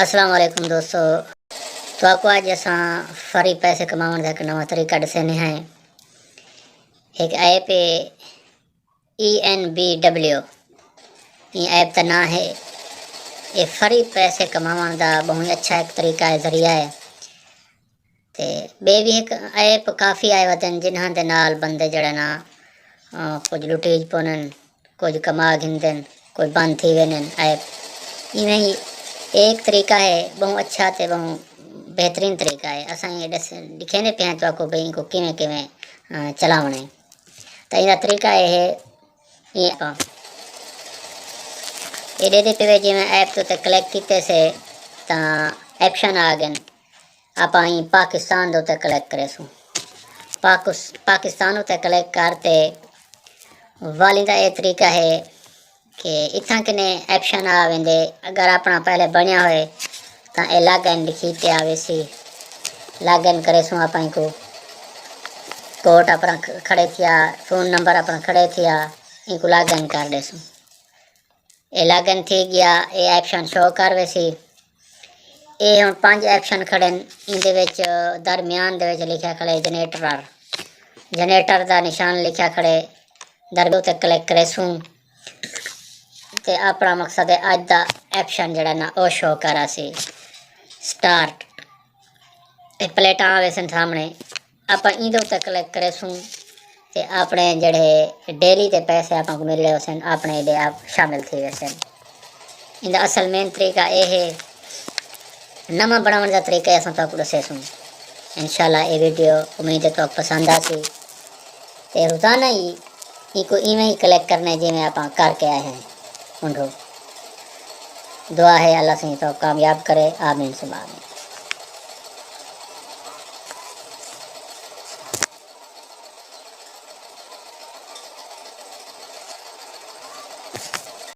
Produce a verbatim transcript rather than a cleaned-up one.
السلام علیکم دوستو، تہاکوں اڄ اساں فری پیسے کماوݨ دا ہک نواں طریقہ ݙسیندے ہیں۔ ہک ایپ ہے، ای این بی ڈبلیو، ایں ایپ دا ناں ہے۔ اے فری پیسے کماوݨ دا ٻہوں ہی اچھا ہک طریقہ ہے، ذریعہ ہے۔ تے ٻئے وی ہک ایپ کافی آئے ودن، جنہاں دے نال بندے جیڑھے نا، آ، کجھ لٹیج پونن، کجھ کما گھندن، کجھ بند تھی ویندن ایپ۔ ایویں ہی ایک طریقہ ہے، ٻہوں اچھا تے ٻہوں بہترین طریقہ ہے۔ اساں اے ݙس، ݙکھیندے پئے ہیں تہاکوں بھئی اینکوں کیویں کیویں، آ، چلاوݨے۔ تاں ایندا طریقہ اے ہے، ایں آپاں اے ݙیہدے پئے وے، جیویں ایپ تے کلک کیتے سے تاں آپشن آ ڳئن۔ آپاں ایں پاکستان دے اتے کلک کریسوں۔ پاکس-، پاکستان اتے کلک کر تے والیں دا اے طریقہ ہے کہ اتھاں کنے آپشن آ ویندے۔ اگر اپݨا پہلے بݨیا ہوئے تاں اے لاگ ان لکھی تے آ ویسی۔ لاگ ان کریسوں آپاں اینکوں، کوڈ اپݨا کھ-، کھڑے تھیا، فون نمبر اپݨا کھڑے تھیا، اینکوں لاگ ان کر ݙیسوں۔ اے لاگ ان تھی ڳیا، اے آپشن شو کر ویسی۔ اے ہݨ پنج آپشن کھڑن، ایندے وچ درمیان دے وچ لکھیا کھڑے جنریٹر، جنریٹر دا نشان لکھیا کھڑے۔ درمیان تے کلک کریسوں تے اپݨا مقصد ہے اڄ دا آپشن جیڑھا نا او شو کر آسی۔ سٹارٹ۔ اے پلیٹاں آ ویسن سامݨے، آپاں ایندے اتے کلک کریسوں تے اپݨے جیڑھے ڈیلی دے پیسے آپاں کوں ملݨے ہوسن، اپݨے ایݙے آپ شامل تھی ویسن۔ ایندا اصل مین طریقہ اے ہے، نواں بݨاوݨ دا طریقہ اساں تہاکوں ݙسیسوں۔ انشاءاللہ اے ویڈیو امید ہے تہاکوں پسند آسی۔ تے روزانہ ہی اینکوں ایویں ہی کلک کرݨے جیویں آپاں کر کے آئے ہیں۔ اونڈھو دعا ہے اللہ سئیں تہاکوں کامیاب کرے۔ آمین ثم آمین۔